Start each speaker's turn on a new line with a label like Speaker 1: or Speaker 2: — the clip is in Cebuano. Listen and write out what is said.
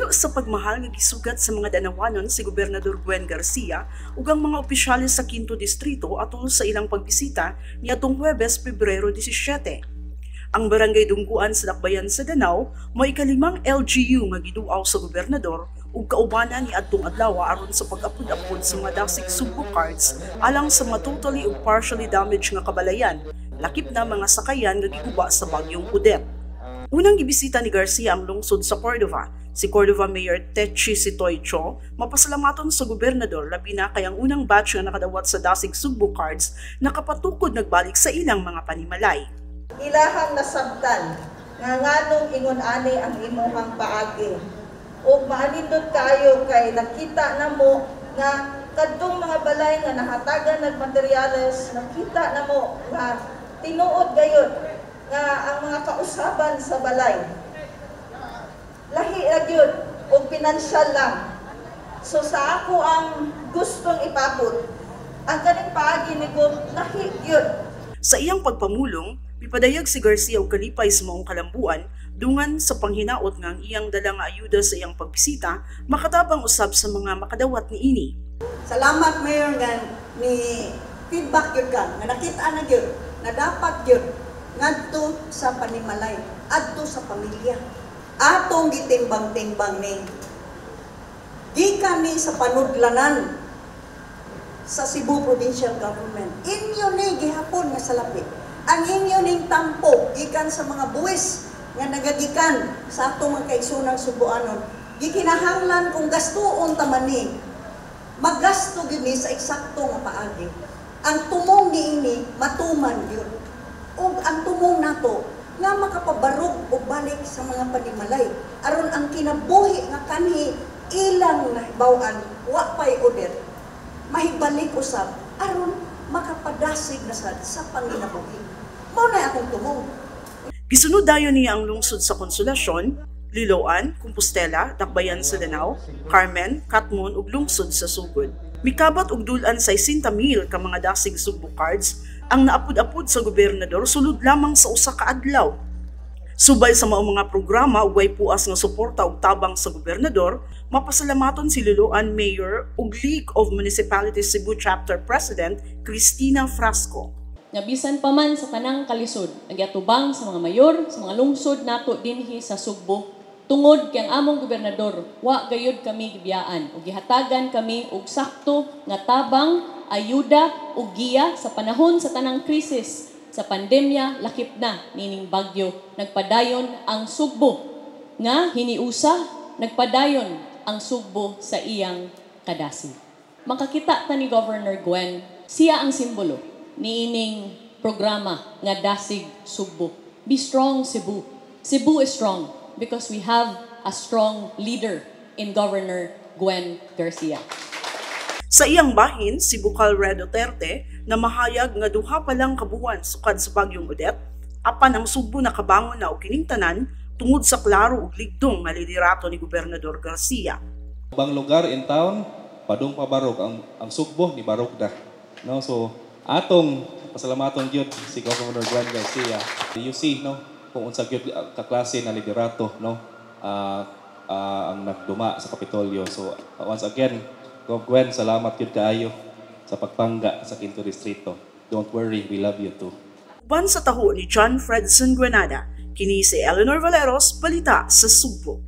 Speaker 1: Layo sa pagmahal nga gisugat sa mga Danawanon si Gobernador Gwen Garcia ug ang mga opisyales sa Quinto Distrito atol sa ilang pagbisita niadtong Huwebes, Pebrero 17. Ang Barangay Dungguan sa Dakbayan sa Danao mao ikalimang LGU nga giduaw sa gobernador ug kaubanan niadtong adlaw aron sa pag-apod-apod sa mga Dasig Sugbo cards alang sa mga totally ug partially damaged nga kabalayan, lakip na mga sakayan nga giguba sa bagyong Odette. Unang gibisita ni Garcia ang lungsod sa Cordova. Si Cordova Mayor Techi Sitoy Cho mapasalamaton sa gobernador, labi na kay ang unang batch nga nakadawat sa Dasig Sugbo cards nakapatukod nagbalik sa ilang mga panimalay.
Speaker 2: Ilahang nasabtan nga nganong ingon ani ang imuhang paagi. Ug maanindot kaayo kay nakita namo nga kadtong mga balay nga nahatagan nag materyales, nakita namo nga tinuod gayud nga ang mga kausaban sa balay lahi ra gyud og pinansyal lang. So sa ako ang gustong ipabot, ang kaning paagi ni Gov lahi gyud.
Speaker 1: Sa iyang pagpamulong, mipadayag si Garcia og kalipay sa maong kalambuan dungan sa panghinaot nga ang iyang dala nga ayuda sa iyang pagbisita makatabang usab sa mga makadawat niini.
Speaker 3: Salamat, Mayor, nga ni feedback gyud ka nga nakita na gyud na dapat gyud ngadto sa panimalay, adto sa pamilya. Atong gitimbang-timbang ni gikan ni sa panudlanan sa Cebu Provincial Government. Inyo ni gihapon nga salapi. Ang inyo ning tampo gikan sa mga buwis nga nagagikan sa atong mga kaigsoonang Sugbuanon. Gikinahanglan kung gastuon ta man ni, magasto gyud ni sa eksakto nga paagi. Ang tumong niini matuman gyud. Ug ang tumong nato nga makapabarog og balik sa mga panimalay aron ang kinabuhi nga kanhi ilang nahibaw-an wa pay Odette mahibalik usab aron makapadasig na sad sa panginabuhi. Mao na akong tumong.
Speaker 1: Gisunod dayon niya ang lungsod sa Consolacion, Liloan, Compostela, Dakbayan sa Danao, Carmen, Catmon ug lungsod sa Sugod. Mikabat og dul-an sa 60,000 ka mga Dasig Sugbo cards ang naapod-apod sa gobernador sulod lamang sa usa ka adlaw. Subay sa maong mga programa ug way puas nga suporta ug tabang sa gobernador, mapasalamaton si Liloan Mayor ug League of Municipalities Cebu Chapter President Cristina Frasco.
Speaker 4: Nga bisan pa man sa tanang kalisod, nagyatubang sa mga mayor, sa mga lungsod nato dinhi sa Sugbo, tungod kay ang among gobernador, wa gayud kami gibiyaan ug gihatagan kami og sakto nga tabang, ayuda ug giya sa panahon sa tanang krisis sa pandemya, lakip na nining bagyo. Nagpadayon ang Sugbo nga hiniusa, nagpadayon ang Sugbo sa iyang kadasig. Makakita ta ni Governor Gwen, siya ang simbolo niining programa nga Dasig Sugbo. Be strong, Cebu. Cebu is strong because we have a strong leader in Governor Gwen Garcia.
Speaker 1: Sa iyang bahin, si Bukal Red Duterte na mahayag nga 2 pa lang kabuwan sukad sa bagyong Odette, apan ang Sugbo nakabangon na og kining tanan tungod sa klaro ug ligdong nga liderato ni Gobernador Garcia.
Speaker 5: Ubang lugar in town, padung pabarog ang Sugbo ni barog na. No, so atong pasalamaton gyud si Governor Gwen Garcia. You see, no, kung unsa gyud kaklase na liderato, no, ang nagduma sa Kapitolyo. So once again, Gov Gwen, salamat gyud kaayo sa pagpangga sa Quinto Distrito. Don't worry, we love you too.
Speaker 1: Uban sa taho ni John Fredson Granada, kini si Eleanor Valeros, balita sa Sugbo.